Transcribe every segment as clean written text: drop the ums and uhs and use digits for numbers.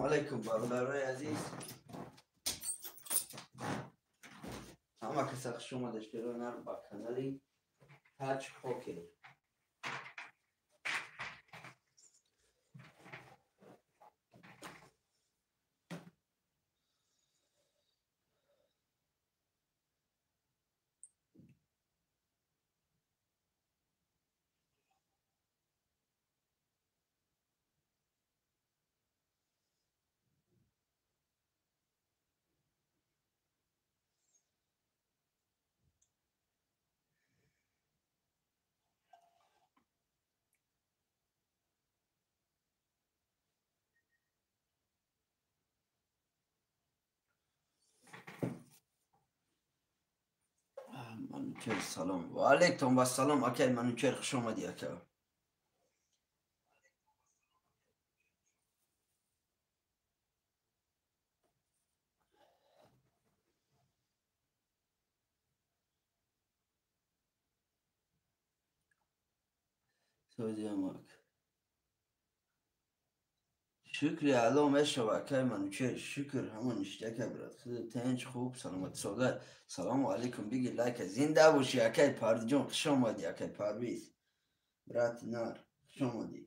Алейкум, бародарои азиз. Ҳама каса хуш омада шудед ба канали Таҷ Хокер. Манучер салом. Ва алейкум вассалом, акай Манучер, хуш омадӣ, ака. Созиямак. Шукри Алло мешава, акай Манучер, шукр, ҳама ништяка, брат. Худ тинч, хуб, саломат, сода. Салому алейкум, биги лайка. Зинда бошӣ, акай Парвизҷон, хуш омадӣ, акай Парвиз. Брат нар, хуш омадӣ.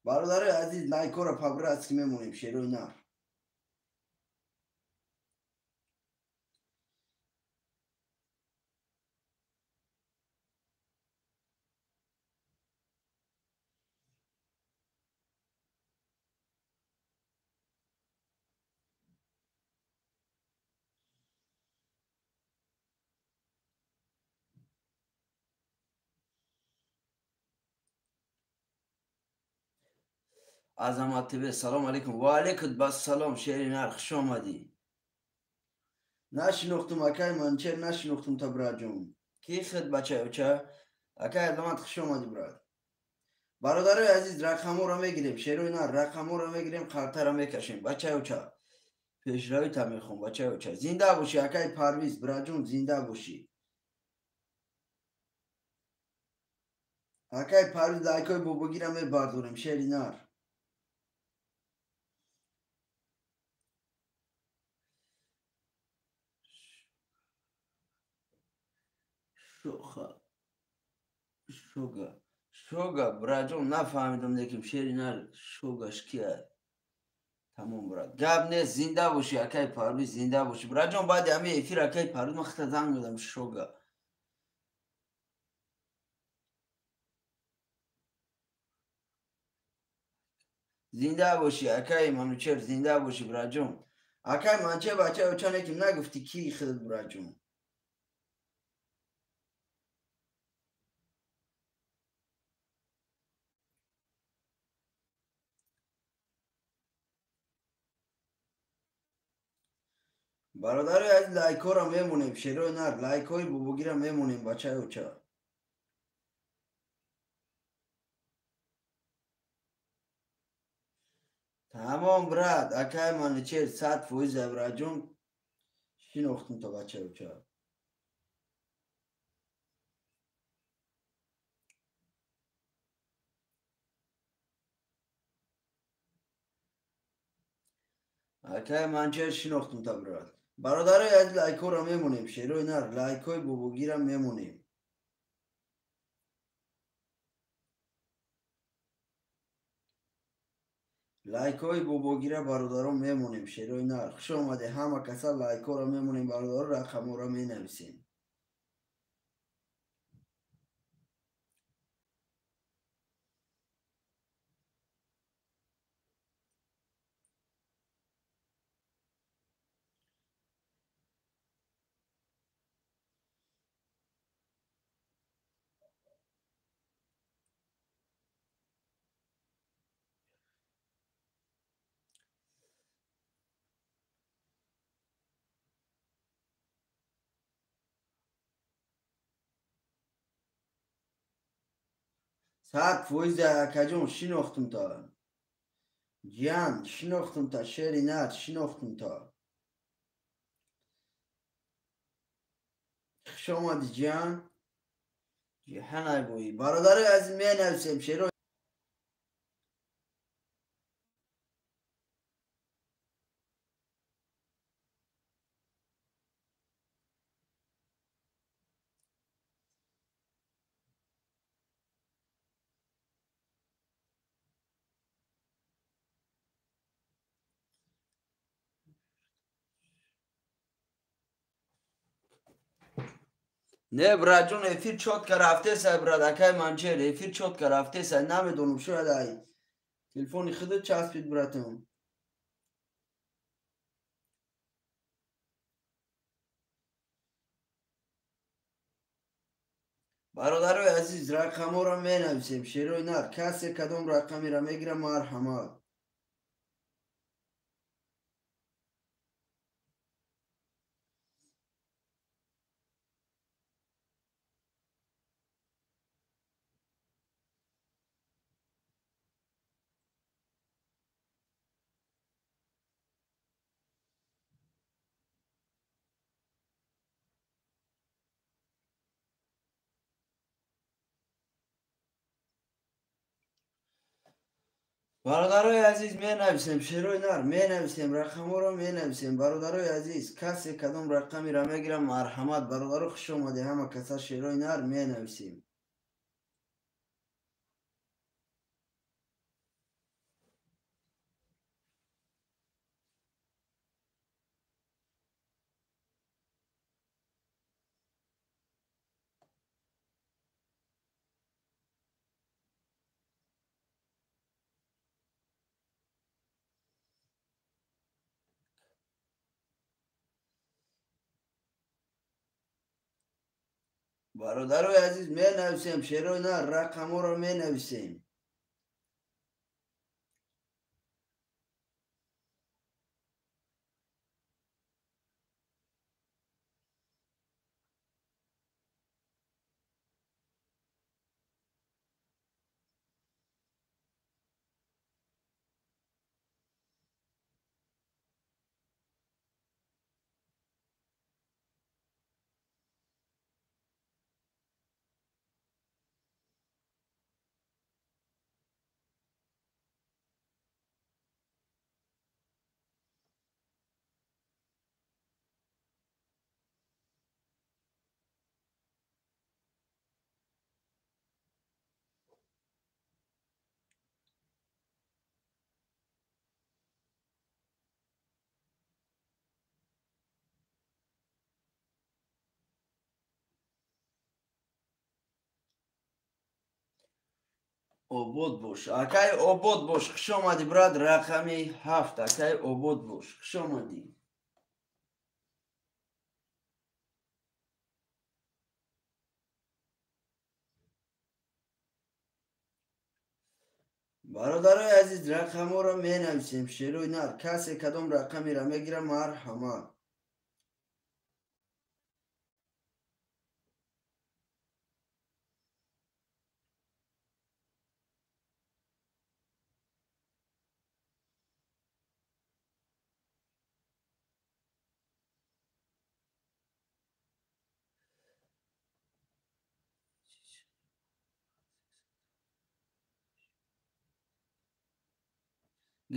Бародарои азиз, лайкҳоро по-братски мемонем, шерои нар. Азамат ТВ, салом алейкум. Ва алейкум бассалом, шери нар, хуш омадӣ. Нашинохтум, акай Манучер, нашинохтум та, братҷон. Ки худ бачаи оча? Акай Азамат, хуш омадӣ, брат. Бародарои азиз, рақамҳоро мегирем, шерои нар, рақамҳоро мегирем, қартаро мекашем. Бачаи оча, пешравита мехоҳам, бачаи оча. Зинда бошӣ, акай Парвиз, братҷон, зинда бошӣ. Акай Парвиз, лайкҳои бобогира мебардорем, шери нар. Шоха, шога, шога, братҷон, нафаҳмидам, лекин шери нар, шогаш кия? Тамом, брат. Гап нест, зинда бошӣ, акай Парвиз, зинда бошӣ. Братҷон, баъди ҳамин эфир акай Парвиз ман хита занг додам, шога. Зинда бошӣ, акай Манучер, зинда бошӣ, братҷон. Акай Манучер, бачаи оча, неким нагуфтӣ ки худ, братҷон. Бародарои азиз, лайкҳоро мемонем, шерои нар, лайкҳои бобогира мемонем, бачаи оча. Тамом, брат, акай Манучер, 100%, братҷон, шинохтум то, бачаи оча. Акай Манучер, шинохтум та, брат. Бародарои азиз, лайкҳоро мемонем, шерои нар, лайкҳои бобогира мемонем. Лайкҳои бобогира, бародарон, мемонем, шерои нар. Хуш омаде, ҳама каса лайкҳоро мемонем, бародарон, рақамҳоро менависем. 100%, акаҷон, шинохтум та. Ҷиян, шинохтум та, шери нар, шинохтум та. Хуш омадӣ, ҷиян. Ҷиҳанай бои. Бародарои азиз, менависем, шеро. Не, братҷон, эфир чётко рафтесай, брат, акай Манчер, эфир чётко рафтесай, намедонам, шояд ай телефони худат часпид, братон. Бародарои азиз, рақамҳоро менависем, шерои нар, касе кадом рақамеро мегирам, марҳамат. Бародарои азиз, менависем, шерои нар, менависем, рақамҳоро менависем. Бародарои азиз, касе кадом рақамеро мегирам, марҳамат. Бародаро, хуш омаде ҳама каса, шерои нар, менависем. Бародарои азиз, менависем, шерои нар, рақамҳоро менависем. Обод бош, акай обод бош, хуш омадӣ, брат, рақами 7, акай обод бош, хуш омадӣ. Бародарои азиз, рақамҳоро менависем, шерои нар, касе кадом рақамеро мегирам, марҳамат.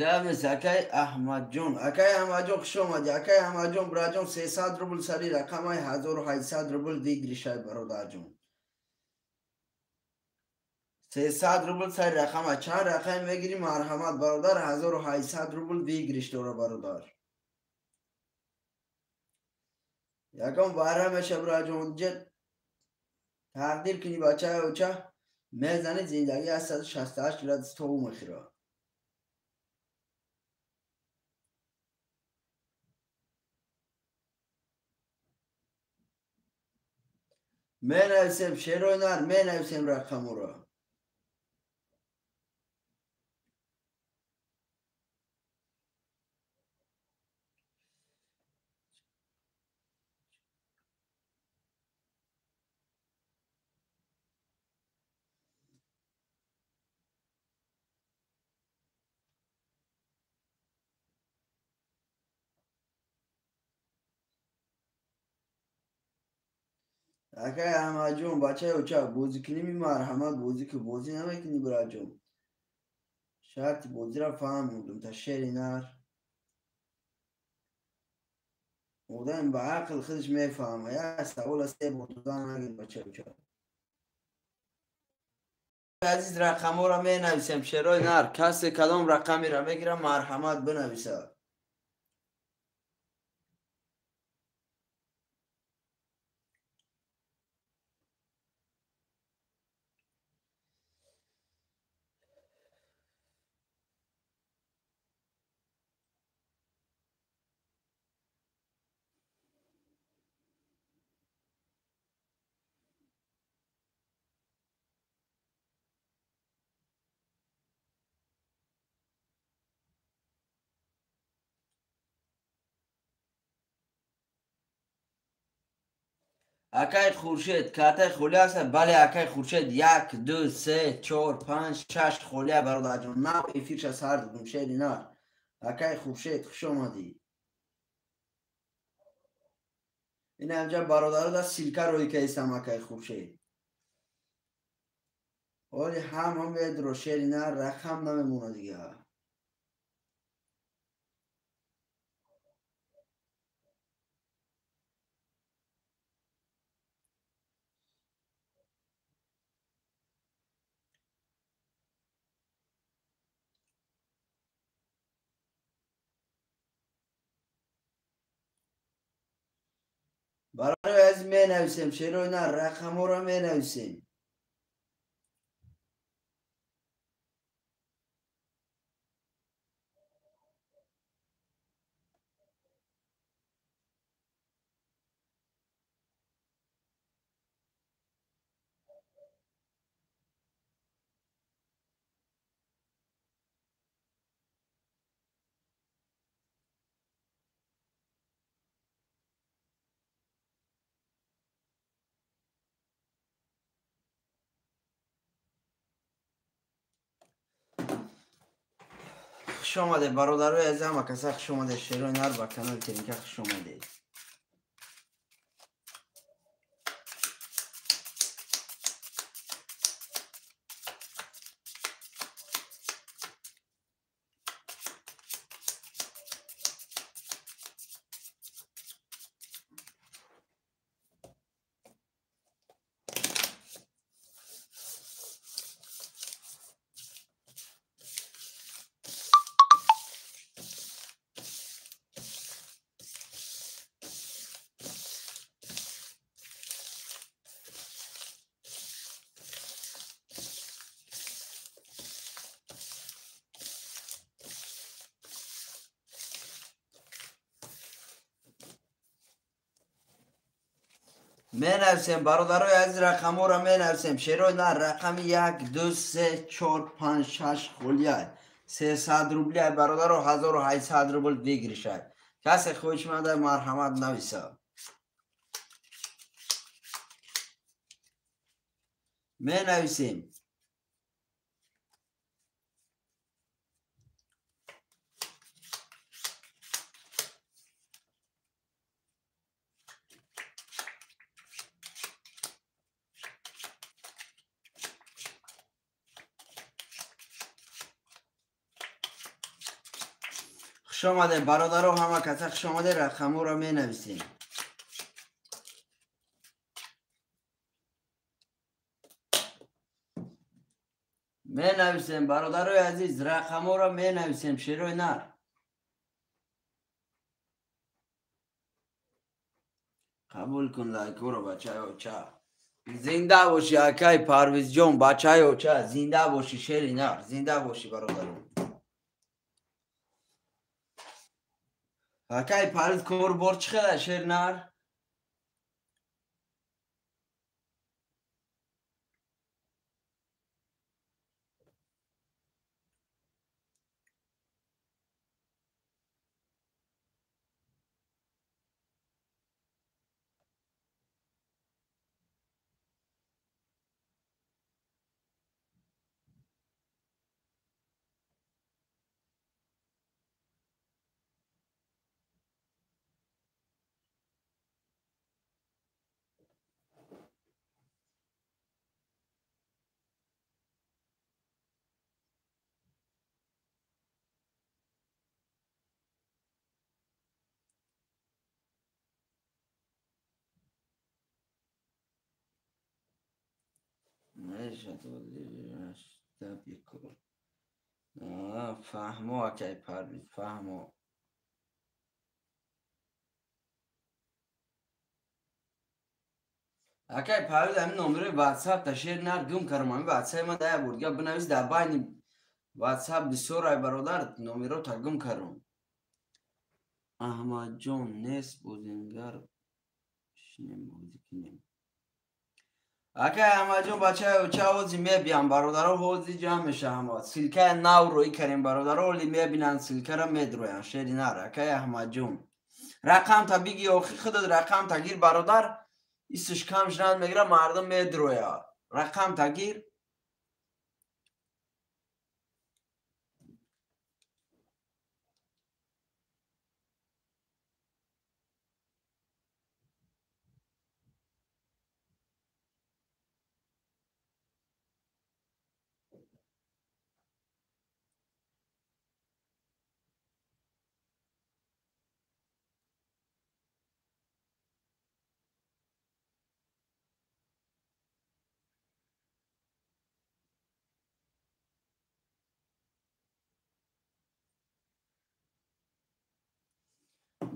Гап нест, акай Аҳмадҷон, акай Аҳмадҷон, хуш омадӣ, акай Аҳмадҷон, братҷон, 300 рубл сари рақамаи 1800 рубл выигрыш ай, бародарҷон. 300 рубл сари рақама, чанд рақам мегирӣ, марҳамат, бародар, 1800 рубл выигрыш дора, бародар. Ягон баҳра меша, братҷон, ҷа тақдир кунӣ, бачаи оча, мезанӣ, зиндагӣ 168 градус тобу мехӯра. Менависем, шерои нар, менависем рақамҳоро. Акай Аҳмадҷон, бачаи оча, бозӣ кунӣ, марҳамат, бозӣ ки бозӣ намекунӣ, братҷон. Шарти бозиро фаҳмондум, та шери нар. Одам ба ақл худаш мефаҳма. Як савола се бор додан нагир, бачаи оча. Азиз, рақамҳоро менависем, шерои нар, касе кадом рақамеро мегирам, марҳамат, бинависад. Акай Хуршед, картай холӣ аст? Бале, акай Хуршед, 1, 2, 3, 4, 5, 6 холия бародарҷон. Нав эфирша сар додум, шери нар. Акай Хуршед, хуш омадӣ. Ин ҳамҷа бародаро да ссылка рӯй кайсам, акай Хуршед. Оли ҳама медро, шери нар, рақам намемона дига. Барои аз менависем, шерои нар, рақамҳоро менависем. Хуш омадед, бародарои азиз, ҳама каса хуш омадед, шерои нар ба канали Техника хуш омадед. Менависем, бародарои азиз, рақамҳоро менависем. Шерои нар, рақами 1, 2, 3, 4, 5, 6 холия. 300 рубли, бародаро, 1800 рубл выигрышай. Касе хоҳишманда марҳамат нависа. Менависем. Хуш омадед, бародаро, ҳама каса хуш омадед, рақамҳоро менависем. Менависем, бародарои азиз, рақамҳоро менависем, шерои нар. Қабул кун лайкҳоро, бачаи оча. Зинда бошӣ, акай Парвизҷон, бачаи оча, зинда бошӣ, шери нар, зинда бошӣ, бародаро. Акай Парвиз, корбор чӣ хела, шер нар? Фаҳмо, акай Парвиз, фаҳмо. Акай Парвиз, ҳамин номерои ватсап та шер нар гум кардам. Ҳамин ватсапи ман дая бурд. Гап бинавис дар байни ватсап бисёр ай бародар, номеро та гум кардам. Аҳмадҷон нест, бозингар шинем бозӣ кунем. Акай Аҳмадҷон, бачаи оча, ҳози мебиям, бародаро, ҳози ҷамъ меша ҳама. Ссылкаи нав рӯй кардем, бародаро, оли мебинанд, ссылкаро медроянд, шери нар. Акай Аҳмадҷон, рақамта биги, охи худат рақамта гир, бародар. Исш кам шудан мегира, мардум медроя. Рақам тагир.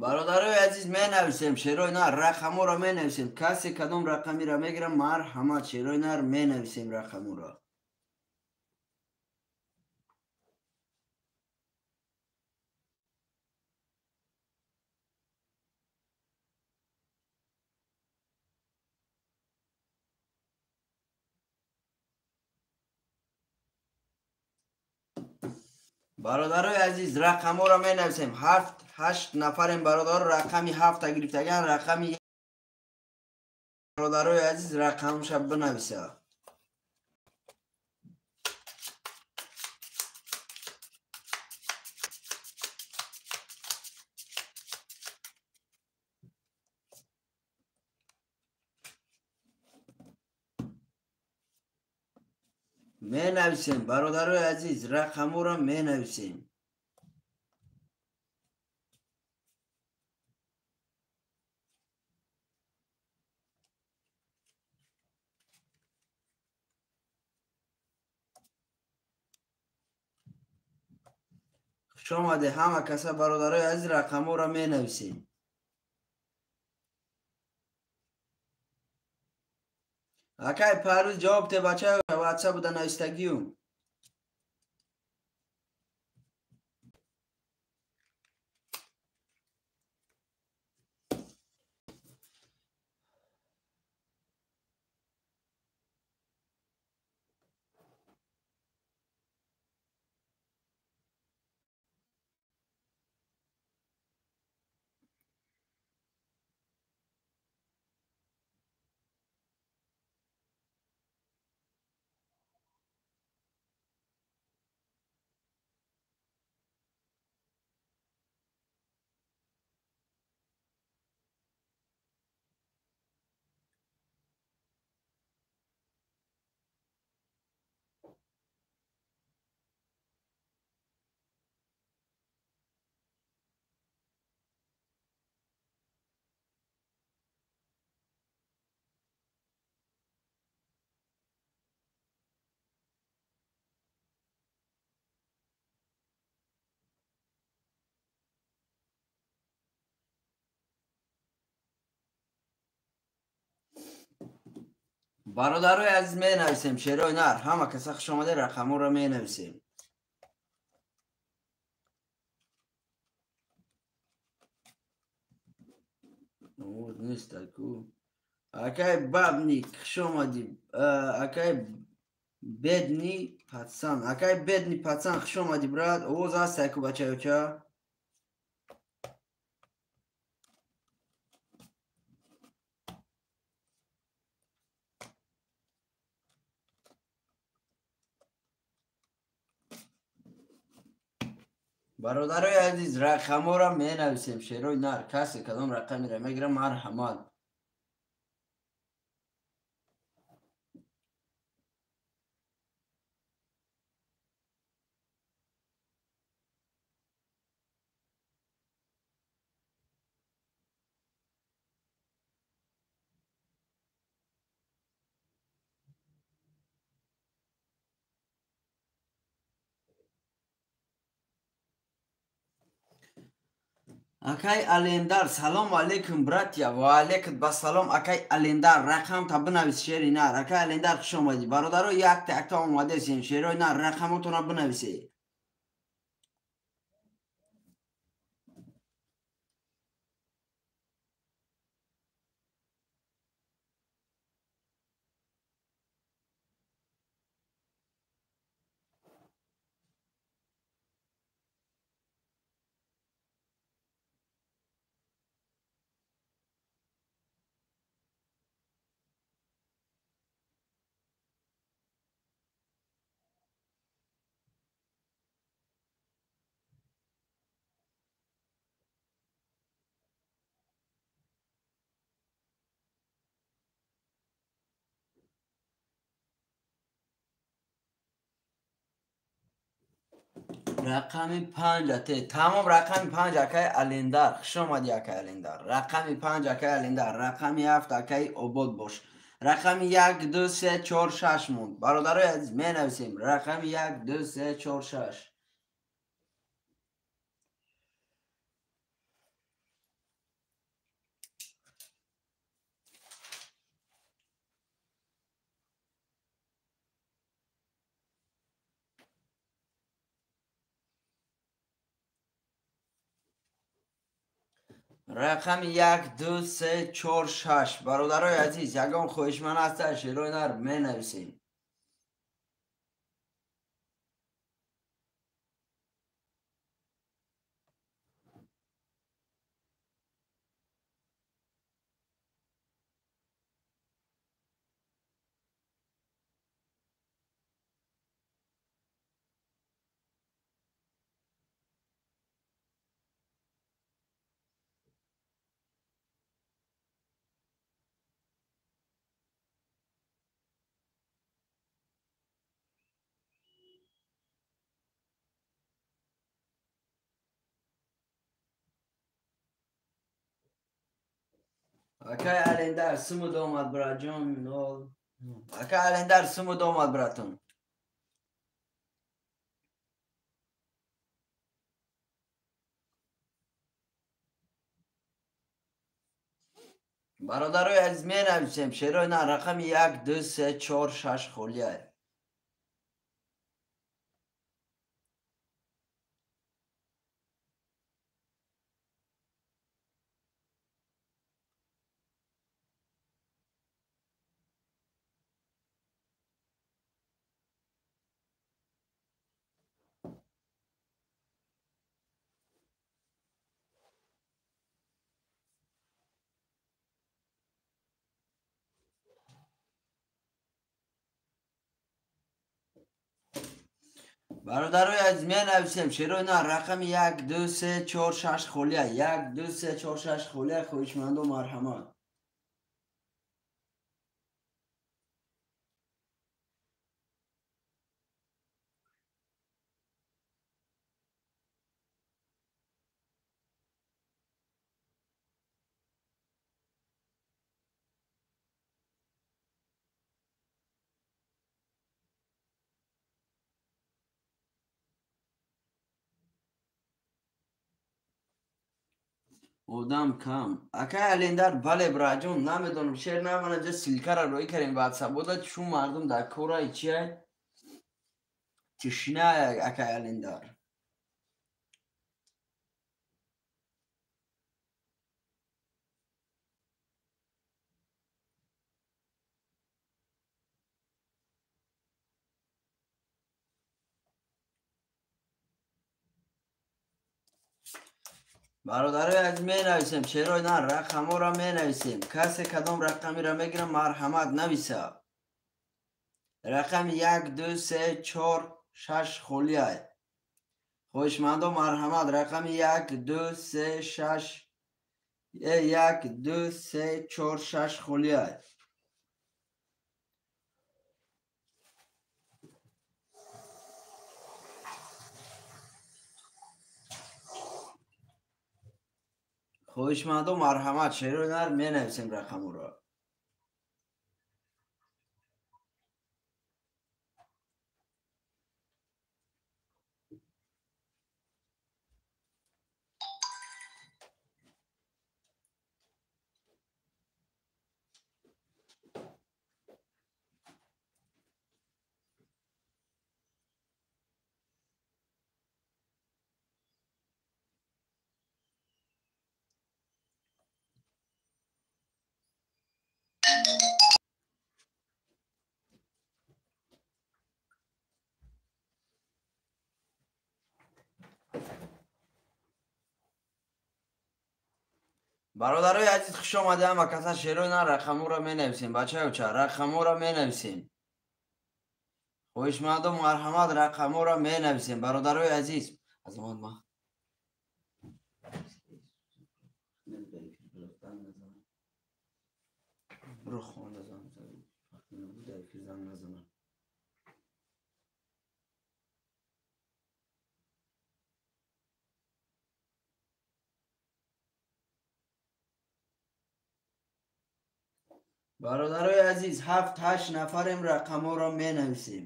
Бародарои азиз, менависем шерои нар, рақаморо менависем. Касе кадом рақамиро мегирам, марҳамат, шерои нар менависем рақаморо. Бародарои азиз, рақаморо менависем. 7-8 нафарем бародаро, рақами 7 гирифтаган, рақами бародарои азиз рақамша бинависа. Менависем бародарои азиз, рақаморо менависем. Хуш омаде ҳама каса бародарои азиз, рақаморо менависем. Акай Парвиз ҷавоб те бача, ватсап буда навистагиюм. Бародарои азиз, менависем шерои нар, ҳама каса хуш омаде, рақаморо менависем. Нест аку. Акай бабник, хуш омадӣ. Акай бедни пацан, акай бедни пацан, хуш омадӣ, брат. Овоз ҳаст аку бачаёча? Бародарои азиз, рақаморо менависем шерои нар. Касе кадом рақамиро мегирам, марҳамат. Акай Алендар, салом алейкум, братья. Ва алейкум ба салом, акай Алендар, рақам та бинавис шери нар. Акай Алендар, хуш омадӣ. Бародаро, якта якта омадесем, шерои нар, рақамотонро бинависе. Рақами 5 ате. Тамом рақами 5 акай Алендар. Хуш омадӣ акай Алендар. Рақами 5 акай Алендар. Рақами 7 акай Обод бош. Рақами 1 2 3 4 6 монд. Бародарои азиз менависем. Рақами 1 2 3 4 6. Рақами 1 2 3 4 6. Бародарои азиз, ягон хоҳишманд ҳаста шерои нар менависем. Акай Алендар сумуд омад братҷон. Акай Алендар сумуд омад братон. Бародарои азиз менависем шерои на рақами 1 2 3 4 6 холия. Бародарои азиз менависем шерои на рақами 1 2 3 4 6 холия. 1 2 3 4 6 холия. Хоҳишмандо марҳамат. Одам кам. Акай Алендар, бале браҷон, намедонам шер намана ҷа силкара роӣ кардем ватсапода чун мардум дар кораи чия тишина акай Алендар. Бародарои азиз менависем шерои на рақамҳоро менависем. Касе кадом рақамиро мегирам марҳамат нависа. Рақами 1 2 3 4 6 холия. Хоҳишмандо марҳамат рақами 1 2 3 6 1 2 3 4 6 холия. Хоҳишмандо марҳамат шерои нар менависем рақамҳоро. Бародарои азиз хуш омадем ва каса шерои на рақамҳоро менависем. Бачаёча рақамҳоро менависем. Хоҳишмандо марҳамат рақамҳоро менависем. Бародарои азиз азамат ма Бародарои азиз, 7-8 нафарем, рақамҳоро менависем.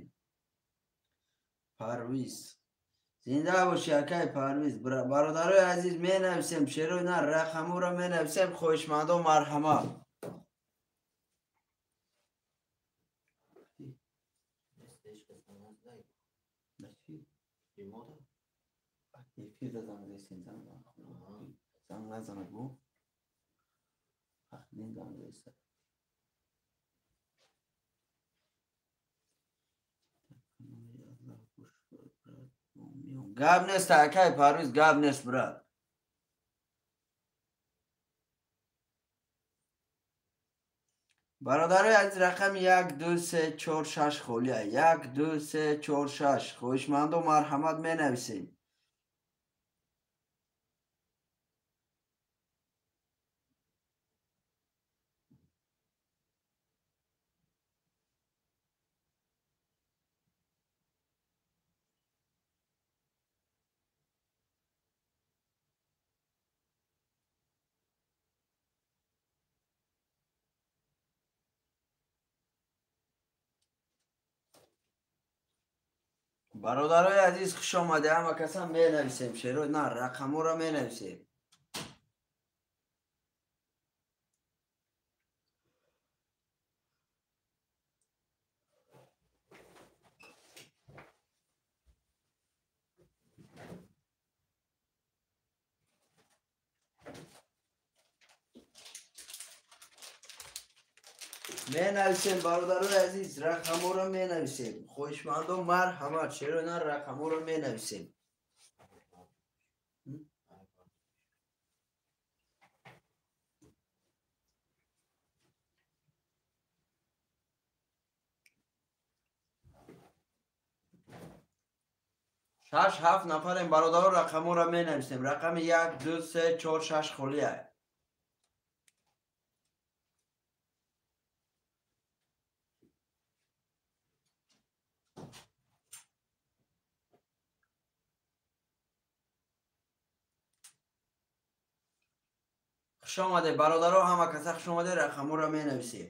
Парвиз, зинда боши, акай Парвиз. Бародарои азиз, менависем, шерои на, рақамҳоро менависем. Хоҳишмандо, марҳамат. Занг назанад, бу Фахриддин занг зада. Гап нест, акай Парвиз, гап нест, брат. Бародарои азиз, рақами 1, 2, 3, 4, 6 холия. 1, 2, 3, 4, 6. Хоҳишмандо, марҳамат, менависем. Бародарои азиз, хуш омаде, ҳама каса менависем, шеро на, рақамҳоро менависем. Менависем, бародарои азиз, рақамҳоро менависем. Хоҳишмандо, марҳамат, шеро на, рақамҳоро менависем. Шаш, ҳафт нафарем, бародаро, рақамҳоро менависем. Рақами 1, 2, 3, 4, 6 холия. Хуш омаде, бародаро, ҳама каса хуш омаде, рақамҳоро менависем.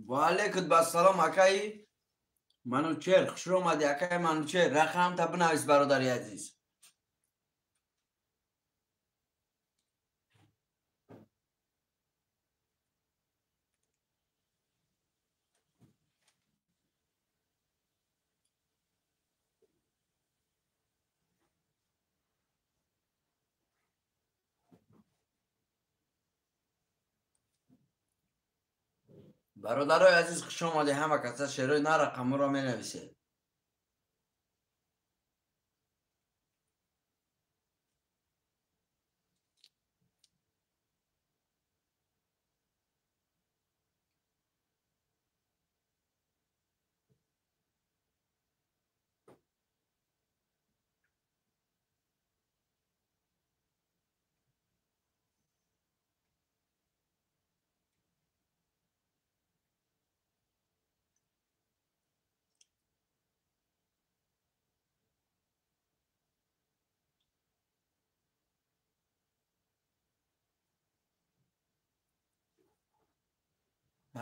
Ва алейкум ассалом, акаи Манучер, хуш омадӣ, акаи Манучер. Рақамта бинавис, бародари азиз. Бародарои азиз, хуш омадед ҳама каса. Шерои на рақамҳоро менависед.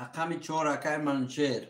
Рақами 4 акай Манучер.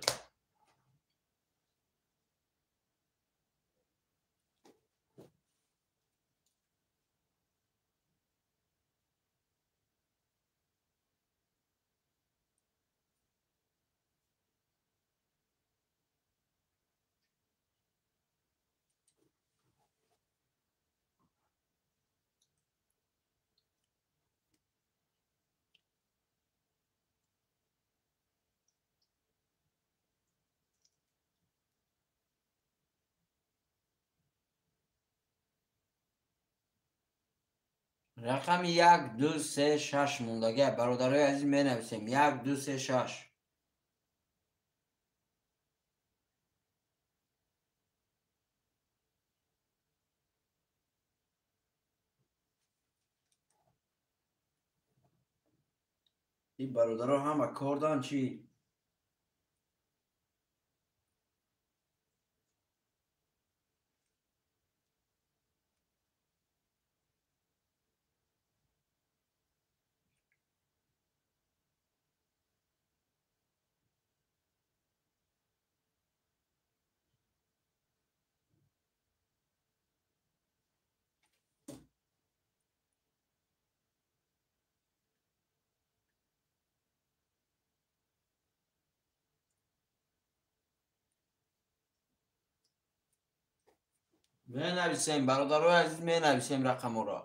Рақами 1, 2, 3, 6 мондагӣ. Бародарои азиз, менависем 1, 2, 3, 6. Ин бародаро ҳама кор доранд чӣ? Менависем, бародарои азиз, менависем рақамҳоро.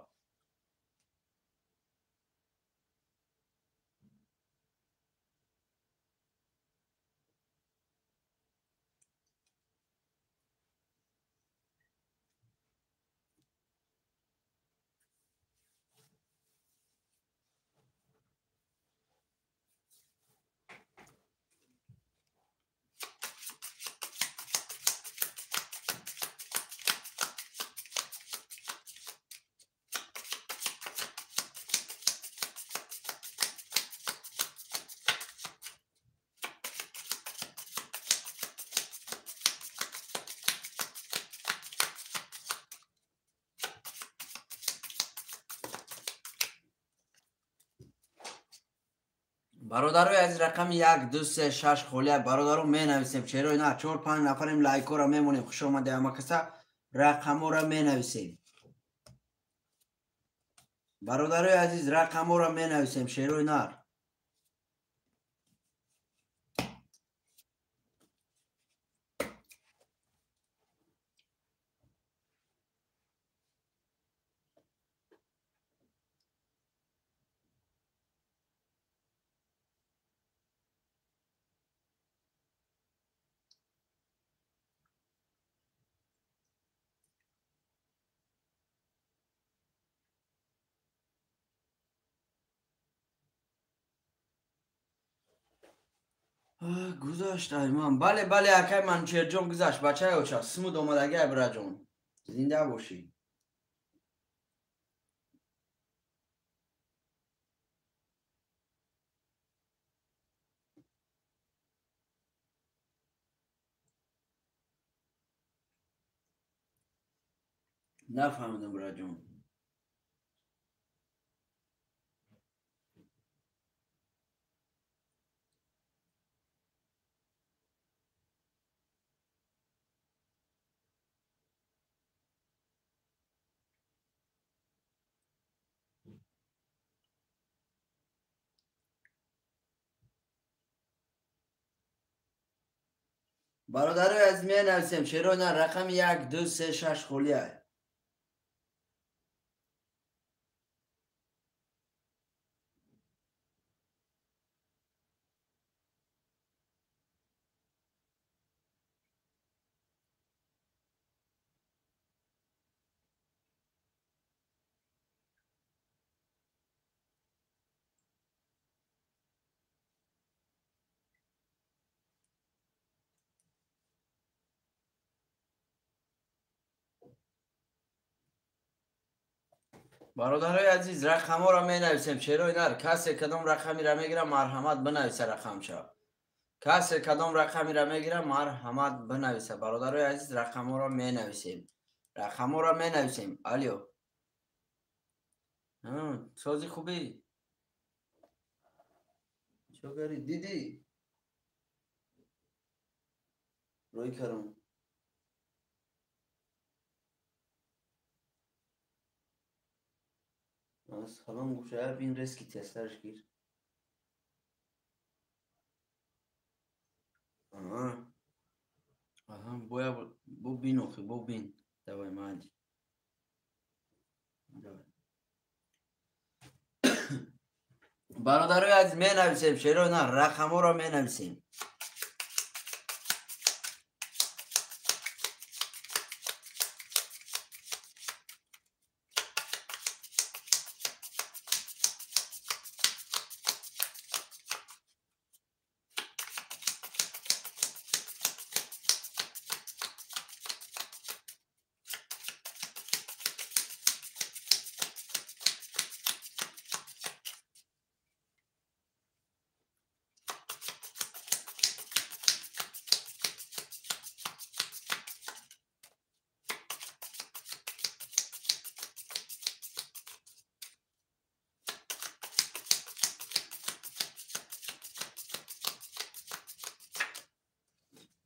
Бародарои азиз, рақами 1, 2, 3, 6 холия. Бародаро, менависем. Черои на 4-5 нафарем, лайкҳоро мемонем. Хуш омадед ҳама каса. Рақамҳоро менависем. Бародарои азиз, рақамҳоро менависем. Шерои нар. Гузашт айман. Бале, бале, акай Манучерҷон, гузашт. Бачаи оча, смуд омадагӣ, бираҷон. Зинда бошӣ. Нафаҳмидам, бираҷон. Бародарои азиз, менависем. Шерои на рақами 1, 2, 3, 6 холия. Бародарои азиз, рақамҳоро менависем. Шерои нар, касе кадом рақамиро мегира, марҳамат бинависа рақамча. Касе кадом рақамиро мегира, марҳамат бинависа. Бародарои азиз, рақамҳоро менависем. Рақамҳоро менависем. Алё. Сози хубӣ? Чо кари? Дидӣ? Рӯй карам. Салом гӯшая бин резки тестарш гир. Аҳа, боя бо бин охи, бо бин. Давай, мади. Давай. Бародарои азиз, менависем, шерои на, рақамҳоро менависем.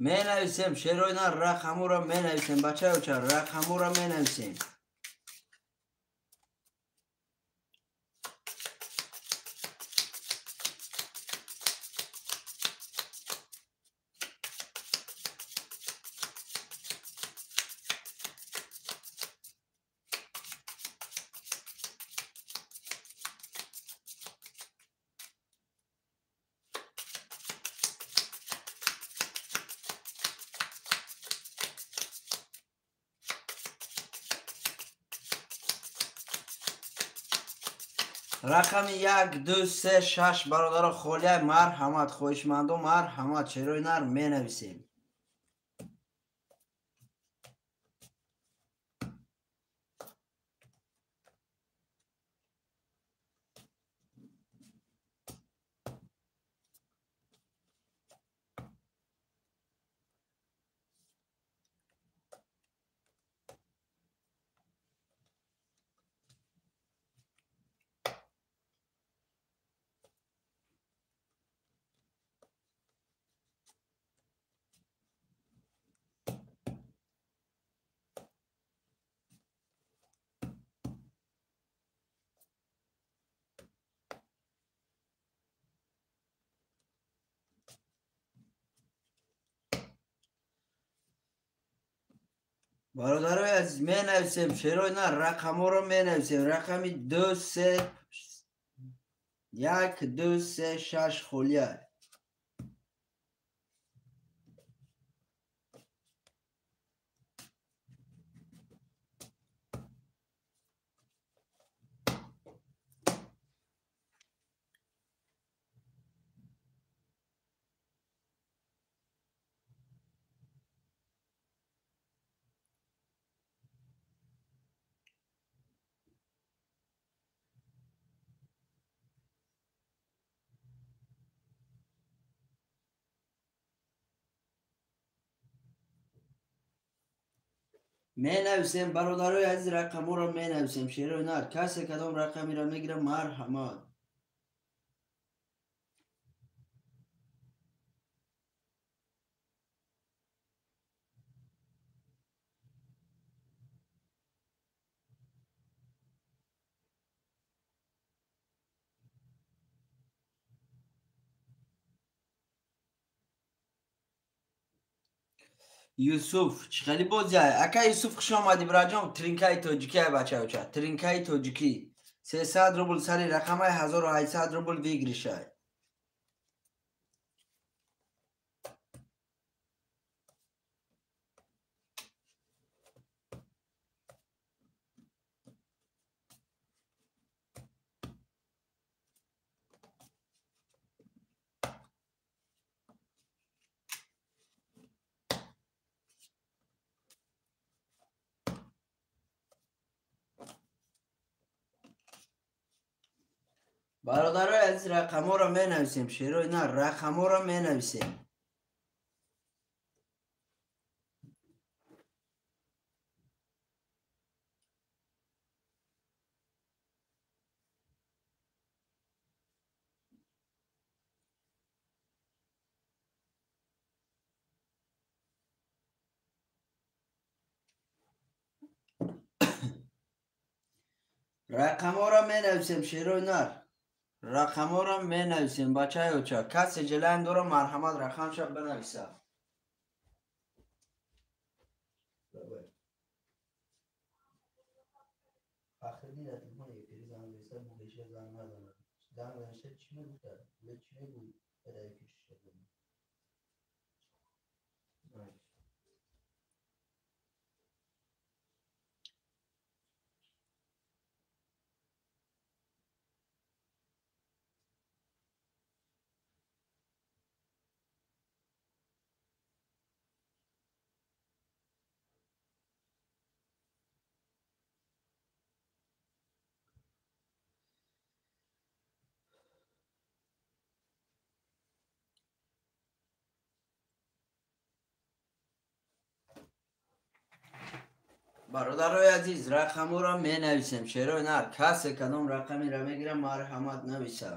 Менависем, шерои на, рақамҳоро менависем, бачаёча, рақамҳоро менависем. Рақами 1, 2, 3, 6 бародаро холия, марҳамат, хоҳишмандо, марҳамат, шерои нар менависем. Бародарои азиз, менависем, шерои на, рақамҳоро менависем. Рақами 2, 3, 1, 2, 3, 6 холия. Менависем, бародарои азиз, рақамҳоро менависем. Шерои нар, касе кадом рақамиро мегира, марҳамат. Юсуф, чӣ хеле бозиай? Ака Юсуф, хуш омадӣ, бираҷон. Тринкаи тоҷикӣ ай, бачаёча, тринкаи тоҷикӣ. 300 рубл сари рақамай, 1800 рубл выигрышай. Бародарои азиз, рақамҳоро менависем. Шерои на, рақамҳоро менависем. Рақамҳоро менависем, шерои нар. Рақамҳоро менависем, бачаи оча. Касе ҷелайн дора, марҳамат, рақамша бинависа. Бародарои азиз, рақамҳоро менависем. Шерои нар, касе кадом рақамеро мегирам, марҳамат, нависа.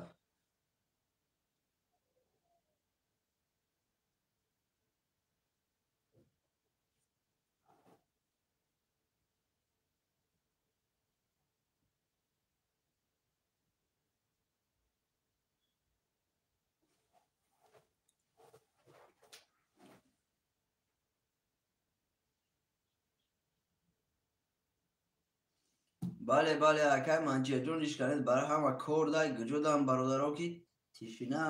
Бале, бале, акай Манчерҷон, иш канед, барои ҳама кор дай гуҷодам, бародаро, ки тишина.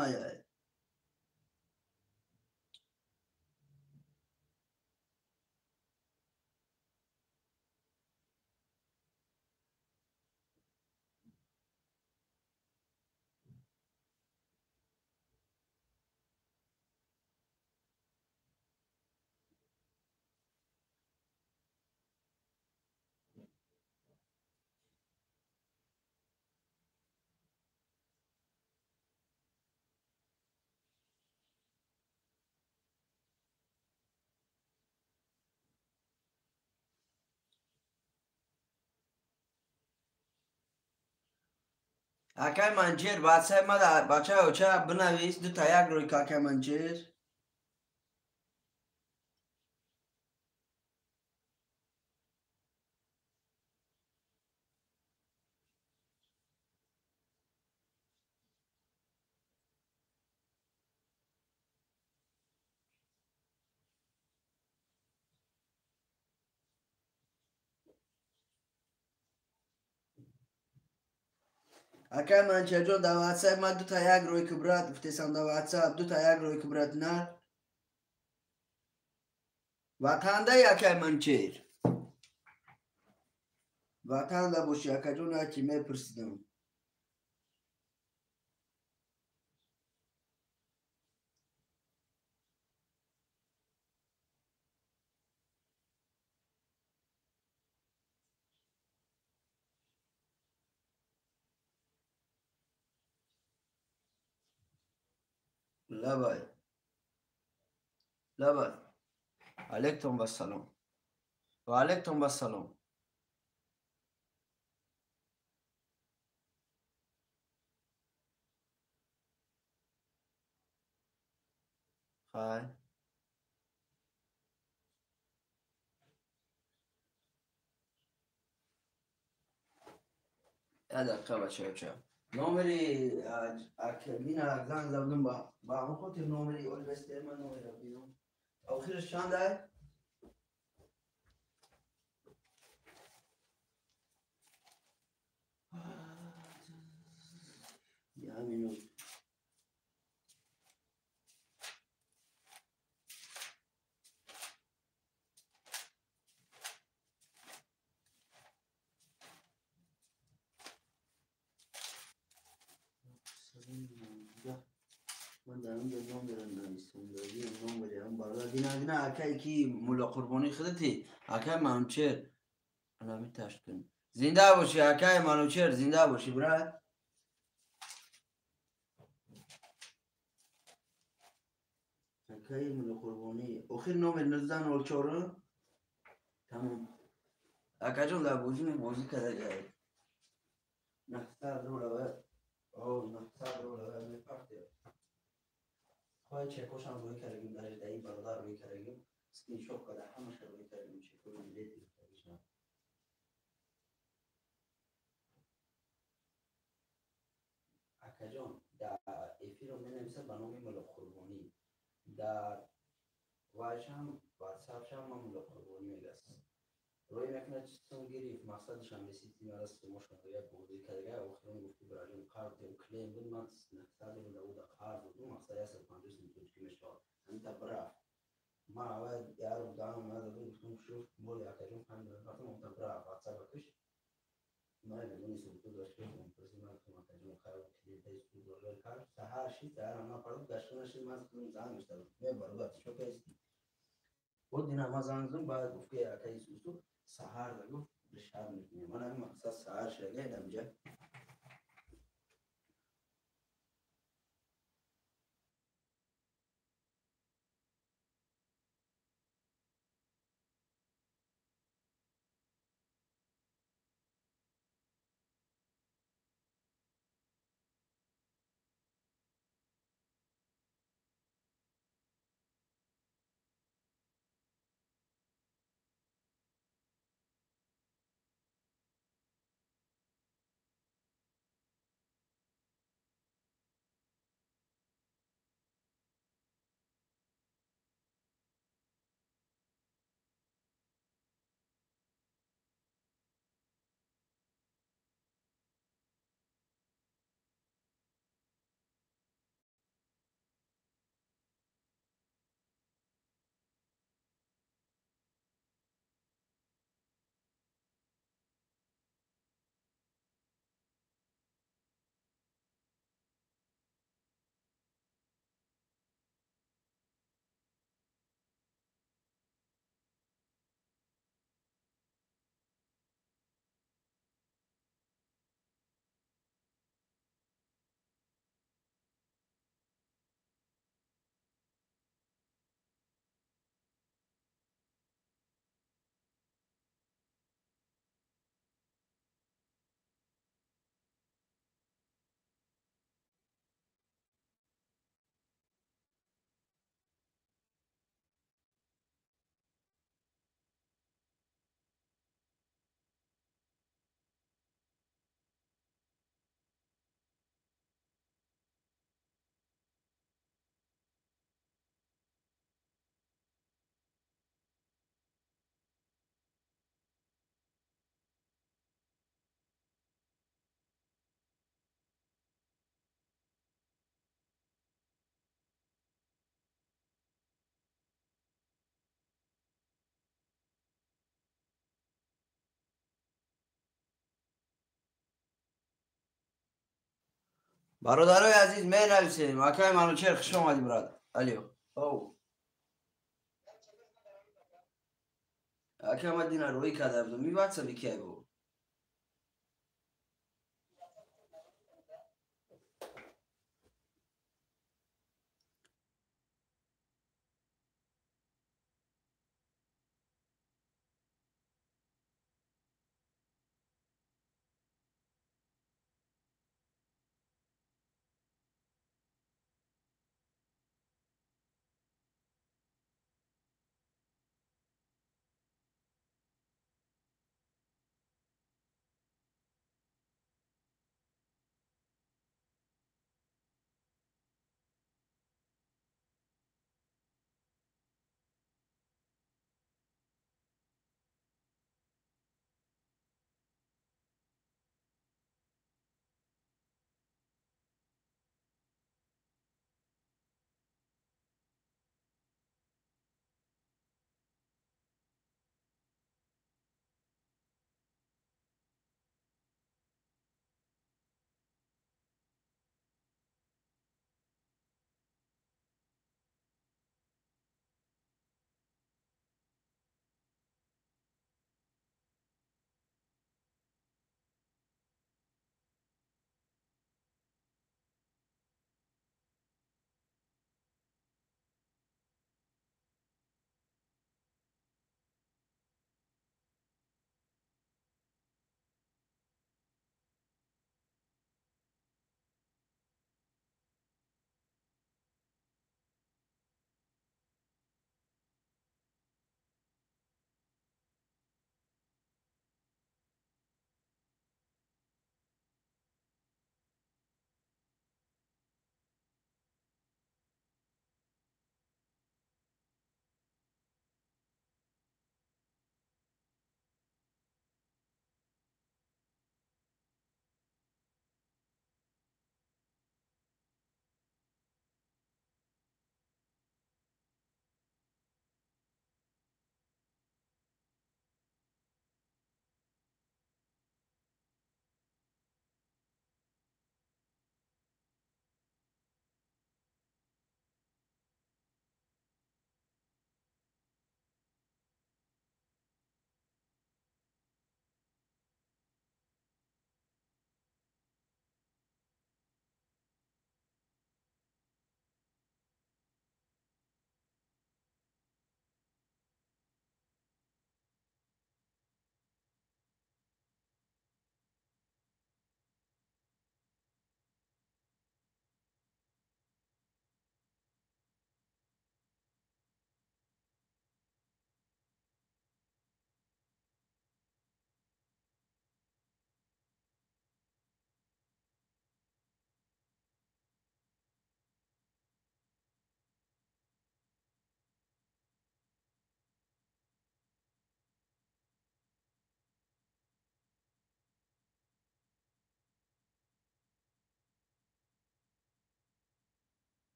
Акай Манчер, бачаи ма, бачаи оча, бинавис дута як рӯй, акай Манчер. Акай Манчерҷон, дар ватсап ма дута як рӯй ки, брат, гуфтесам, дар ватсап дута як рӯй ки, брат, на ватандай. Акай Манчер, ватанда бошӣ, акаҷон, ачи мепурсидам. Лабай, лабай, алайкум вассалом, ва алайкум вассалом. Хай, як дақиқа, бачаоча. Номери мина занг задам, ба ҳамон хотир номери олвестер ман номера бинам. Охираш чанд ай? Я минут. Ман дар онҷо номера навистам, номери ҳам бародар. Дина, дина, акай, ки Мулло Қурбонӣ худати, акай Манучер, анами ташт кун. Зинда бошӣ, акай Манучер, зинда бошӣ, брат. Акаи Мулло Қурбонӣ, охир номер 1904. Тамом, акаҷон, дар бозӣ бозӣ кардагай, 900 рубла, о, 900 рубла мепартия. Хоҳи чекошам рӯй кардагим, даже даи бародар рӯй кардагим, скриншот карда ҳамаша рӯй кардагим, чекои билет гирифтагишам. Акаҷон, дар эфирро менависад ба номи Мулло Қурбонӣ, дар вайшам, ватсапшам ман Мулло Қурбонӣ мегаст. Рӯй мекунад, чисон гирифт, мақсадашам ресид, мара сумошон як бозӣ кардага. Охирон гуфти: «Бираҷон, қарз клиент буд, ман 900 рубла уда қарз додум, мақсад 150 сум тоҷикӣ мешавад». Ҳамита бирафт. Ман аввал як рубл даҳам надодум, гуфтум: «Шуф моли акаҷон, 5 миллион партам». Ота бирафт, ватсапакиш ман медонистам, ту дошт пурсид. Ман гуфтам: «Акаҷон, хайр, клиентаи суд кард». Саҳар шид, саҳарам напардохт, гашта нашид. Ман занг мешдадам: «Ме, бародар, чо кардисти?» Бо дина ман занг задам, баъд гуфт ки акаи сусу саҳар да гуфт, бишар мекунем. Ман ҳамин мақсад саҳар шида инамҷа. Бародарои азиз, менависем. Акай Манучер, хуш омадӣ, брат. Алё, оу, ака, ма дина рӯй карда будам, ми ватсаби киай бо.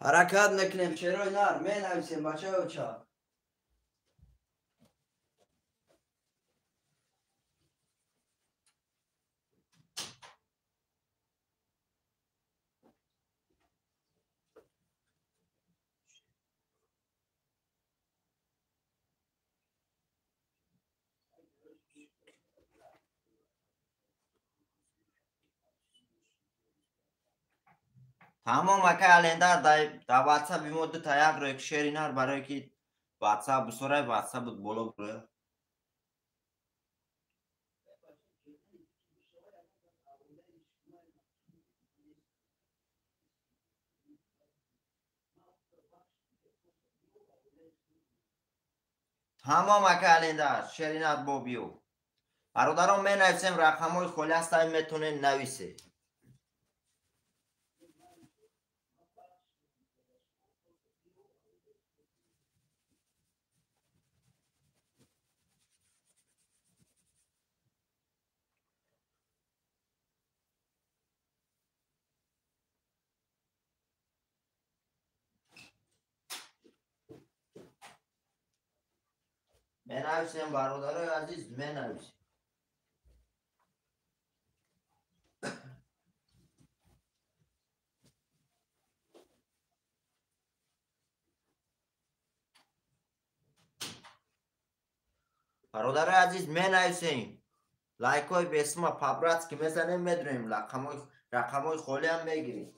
Ҳаракат мекунем, шерои нар, менависем, бачаи оча. Тамом акай Алендар, дар ватсап мо дута як ро шери нар, барое ки ватсап бисорай, ватсап буд боло буроя. Тамом акай Алендар, шери нар бо биё. Бародарон, менависем, рақамҳои холӣ ҳастанд, метавонед нависед. Менависем, бародарои азиз, менависем. Бародарои азиз, менависем. Лайкҳои бесума по-братски мезанем, медурем, рақамҳои холиам мегирем.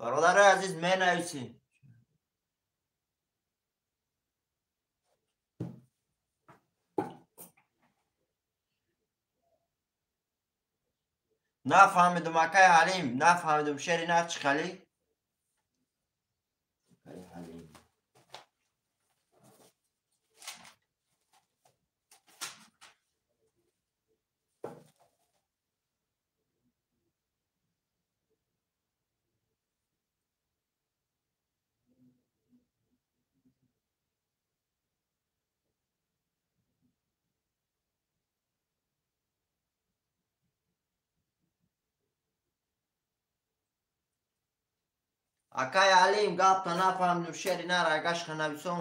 Бародарои азиз, менависем. Нафаҳмидум, акай Ҳалим, нафаҳмидум, шери нар чӣ хали? Акай Алим, гапта нафаҳмидум, шери нар агашка нависон.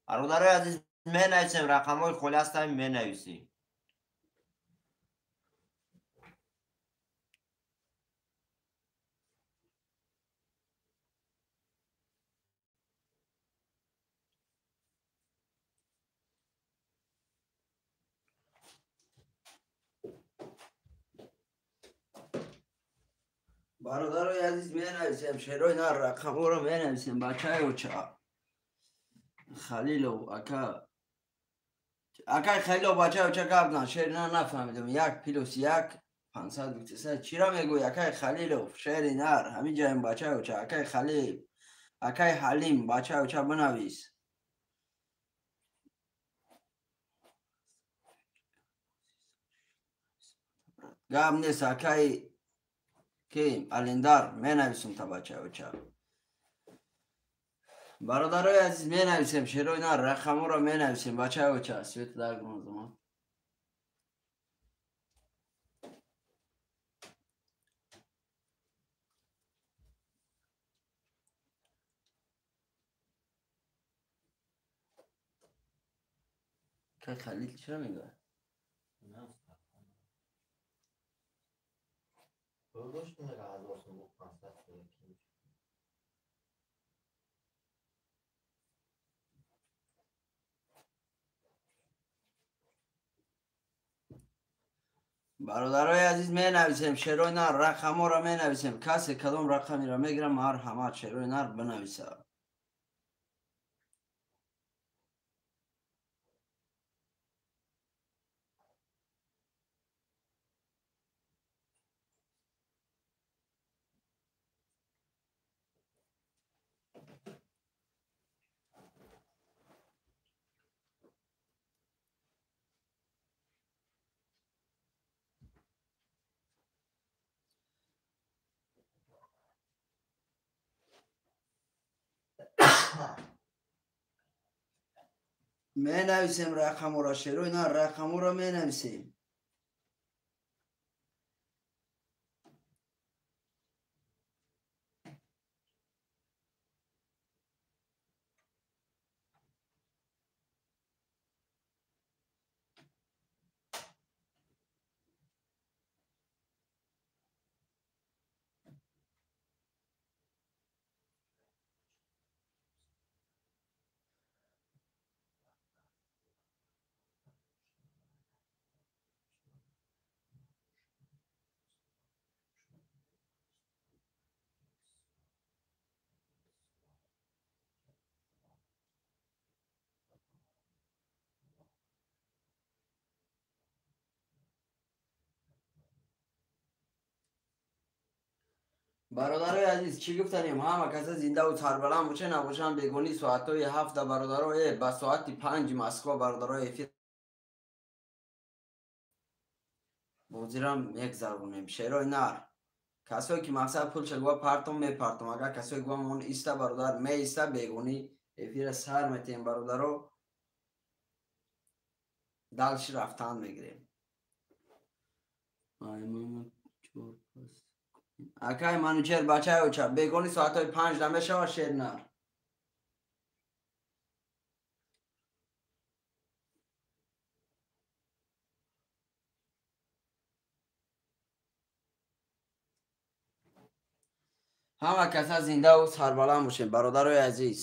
Бародарои азиз, менависем, рақамҳои холӣ ҳастанд, менависем. Бародарои азиз, менависем, шерои нар рақамҳоро менависем, бачаи оча. Халилов ака, акай Халилов, бачаи оча, гап зан, шери нар нафаҳмидум. 1 + 1. 500 гуфтеса. Чиро мегӯй, акай Халилов? Шери нар, ҳамин ҷаем бачаи оча, акай Халил, акай Ҳалим, бачаи оча бинавис. Гап нест, акай ки Алендар, менависум та бачаи оча. Бародарои азиз, менависем шерои нар, рақаморо менависем, бачаи оча. Свет даргмозума. Акай Халил чиро мегӯяд? Бародарои азиз, менависем шерои нар, рақаморо менависем. Касе кадом рақамеро мегирам, ҳар ҳама шерои нар бинависа. Менависем рақаморо, шерои нар, рақаморо менависем. Бародарои азиз, чӣ гуфтанем? Ҳама каса зиндаву сарбаланд боша, набошанд бегонӣ соатҳои 7 бародаро, ба соати 5 Москва бародаро эфир бозирам мегзаронем. Шерои нар, касое ки мақсад пулша гува партом мепартом, агар касое гува мон иста бародар меиста, бегонӣ эфира сар метиҳем бародаро, далши рафтан мегирем. Акай Манучер, бачаи оча, бегони соатҳои 5 намешава шер нар. Ҳама каса зиндаву сарбаланд бошем, бародарои азиз.